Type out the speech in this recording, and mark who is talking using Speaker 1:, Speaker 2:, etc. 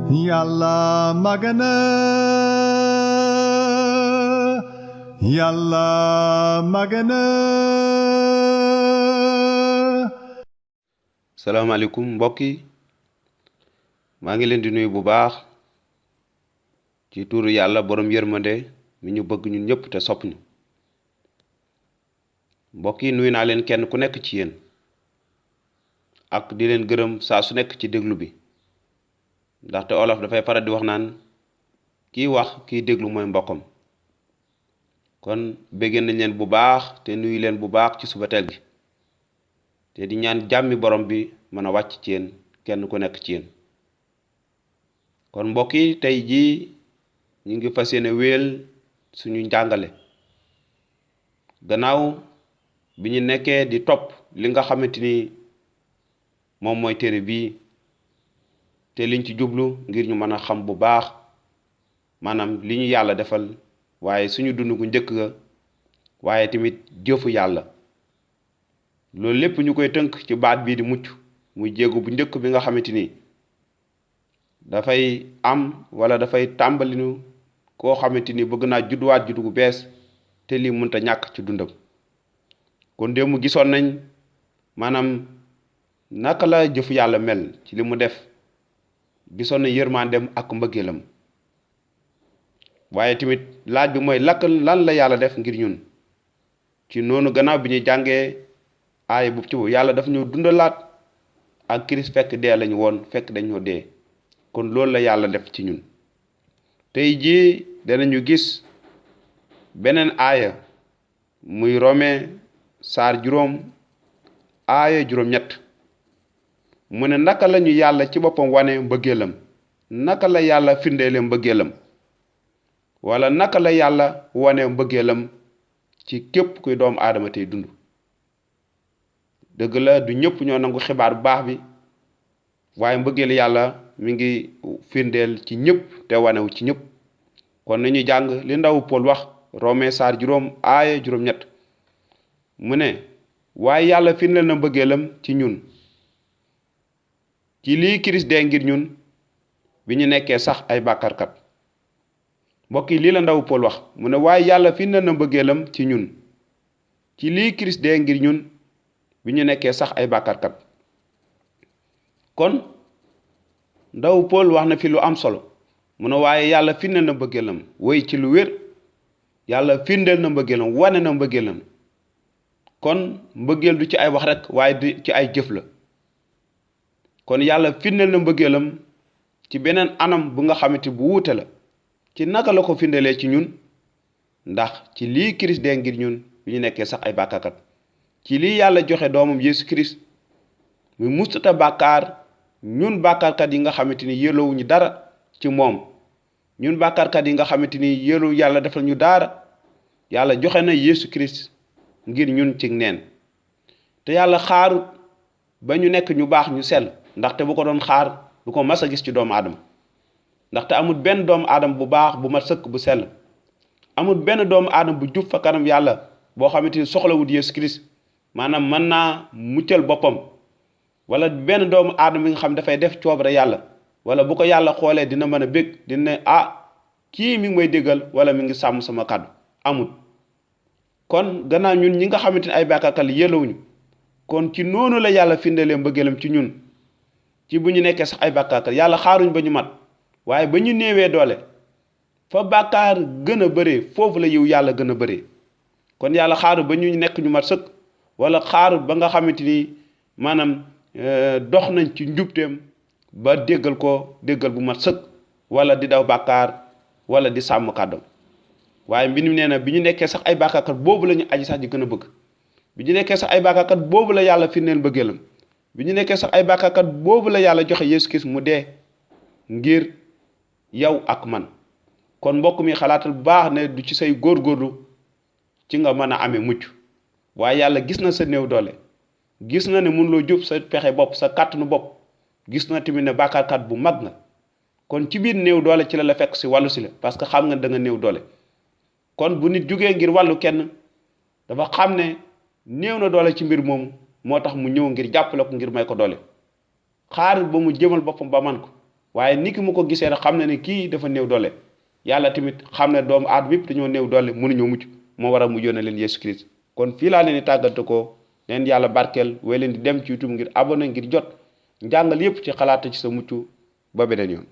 Speaker 1: Yàlla màgg na Yàlla màgg na.
Speaker 2: salaamaaleykum mbokk yi maa ngi leen di nuyu bu baax ci tuuru yàlla borom yërmande mi ñu bëgg ñun ñëpp te sopp ñu. mbokk yi nuyu naa leen kenn ku nekk ci yéen ak di leen gërëm saa su nekk ci déglu bi ndaxte olof dafay faral di wax naan kii wax kii déglu mooy mbokkam. kon bëgg nañ leen bu baax te nuyu leen bu baax ci subateel gi te di ñaan jàmmi borom bi mën a wàcc ci yéen kenn ku nekk ci yéen. kon mbokk yi tey jii ñu ngi fas yéene wéel suñu njàngale gannaaw bi ñu nekkee di topp li nga xamante ni moom mooy téere bii te liñ ci jublu ngir ñu mën a xam bu baax maanaam li ñu yàlla defal waaye suñu dund gu njëkk ga waaye tamit jëfu yàlla. loolu lépp ñu koy tënk ci baat bii di mucc muy jéego bu njëkk bi nga xamante ni dafay am wala dafay tàmbalinu koo xamante ni bëgg naa judduwaat juddu gu bees te lii mënta ñàkk ci dundam. kon démb gisoon nañ maanaam naka la jëfu yàlla mel ci li mu def gisoon nañ yërmandeem ak mbëggeelam waaye tamit laaj bi mooy lan la yàlla def ngir ñun. ci noonu gannaaw bi ñuy jàngee aaya bu ci yàlla dafa ñu dundalaat ak Kirist fekk dee lañu woon fekk dañoo dee. kon loolu la yàlla def ci ñun. tey jii danañu gis beneen aaya muy Rome saar 5 aaya 8 mu ne naka lañu yàlla ci boppam wane mbëggeelam naka la yàlla firndeele mbëggeelam wala naka la yàlla wane mbëggeelam ci képp kuy doomu aadama tey dund. dëgg la du ñëpp ñoo nangu xibaar bu baax bi waaye mbëggeel yàlla mi ngi firndeel ci ñëpp te wanewu ci ñëpp. kon nañu jàng li ndaw Paul wax Rome saar 5 aaya 8 mu ne waaye yàlla firndeel na mbëggeelam ci ñun ci lii Kirist dee ngir ñun bi ñu nekkee sax ay bàkkaarkat. mbokk yi lii la ndaw Paul wax mu ne waaye yàlla firndeel na mbëggeelam ci ñun ci lii Kirist dee ngir ñun bi ñu nekkee sax ay bàkkaarkat. kon ndaw Paul wax na fi lu am solo mu ne waaye yàlla firndeel na mbëggeelam woy ci lu wér yàlla firndeel na mbëggeelam wane na mbëggeelam. kon mbëggeel du ci ay wax rek waaye du ci ay jëf la. kon yàlla firndeel na mbëggeelam ci beneen anam bu nga xamante bu wuute la. ci naka la ko firndelee ci ñun ndax ci lii Kirist dee ngir ñun bi ñu nekkee sax ay bàkkaarkat ci lii yàlla joxe doomam Yeesu Kirist muy mustuta bàkkaar ñun bàkkaarkat yi nga xamante ni yellowuñu dara ci moom ñun bàkkaarkat yi nga xamante ni yellow yàlla defal ñu dara yàlla joxe na Yeesu Kirist ngir ñun ci neen. te yàlla xaarut ba ñu nekk ñu baax ñu sell ndaxte bu ko doon xaar du ko mas a gis ci doomu aadama ndaxte amul benn doomu aadama bu baax bu mat sëkk bu sell amul benn doomu aadama bu jub fa kanam yàlla boo xamante ni soxlawut Yeesu Kirist maanaam mën naa muccal boppam wala benn doomu aadama bi nga xam dafay def coobare yàlla wala bu ko yàlla xoolee dina mën a bég dina ne kii mi ngi may déggal wala mi ngi sàmm sama kàddu amul. kon gannaaw ñun ñi nga xamante ne ay bàkkaarkat yellowuñu kon ci noonu la yàlla firndelee mbëggeelam ci ñun ci bu ñu nekkee sax ay bàkkaarkat yàlla xaaruñ ba ñu mat waaye ba ñu néewee doole fa bàkkaar gën a bëree foofu la yiw yàlla gën a bëree. kon yàlla xaaru ba ñu nekk ñu mat sëkk wala xaaru ba nga xamante ni maanaam dox nañ ci njubteem ba déggal ko déggal bu mat sëkk wala di daw bàkkaar wala di sàmm kàddoom waaye mbi nee na bi ñu nekkee sax ay bàkkaarkat boobu la ñu aji sax di gën a bëgg. bi ñu nekkee sax ay bàkkaarkat boobu la yàlla firndeel bëggeelam bi ñu nekkee sax ay bàkkaarkat boobu la yàlla joxe Yeesu Kirist mu dee ngir yow ak man. kon mbokk mi xalaatal bu baax ne du ci say góorgóorlu ci nga mën a amee mucc waaye yàlla gis na sa néew doole gis na ne mënuloo jub sa pexe bopp sa kàttanu bopp gis na tamit ne bàkkaarkat bu mag nga. kon ci biir néew doole ci la fekk si wàllu si la parce que xam nga da nga néew doole. kon bu nit jugee ngir wàllu kenn dafa xam ne néew na doole ci mbir moomu moo tax mu ñëw ngir jàppale ko ngir may ko doole xaar ba mu jëmal boppam ba man ko waaye niki mu ko gisee rek xam na ne kii dafa néew doole yàlla tamit xam ne doomu aadama yëpp dañoo néew doole mënuñoo mucc moo waral mu yónnee leen Yesu Christ kon fii laa leen di tàggate ko leen yàlla barkeel way leen di dem ci YouTube ngir abonné ngir jot njàngal yëpp ci xalaat ci sa mucc ba beneen yoon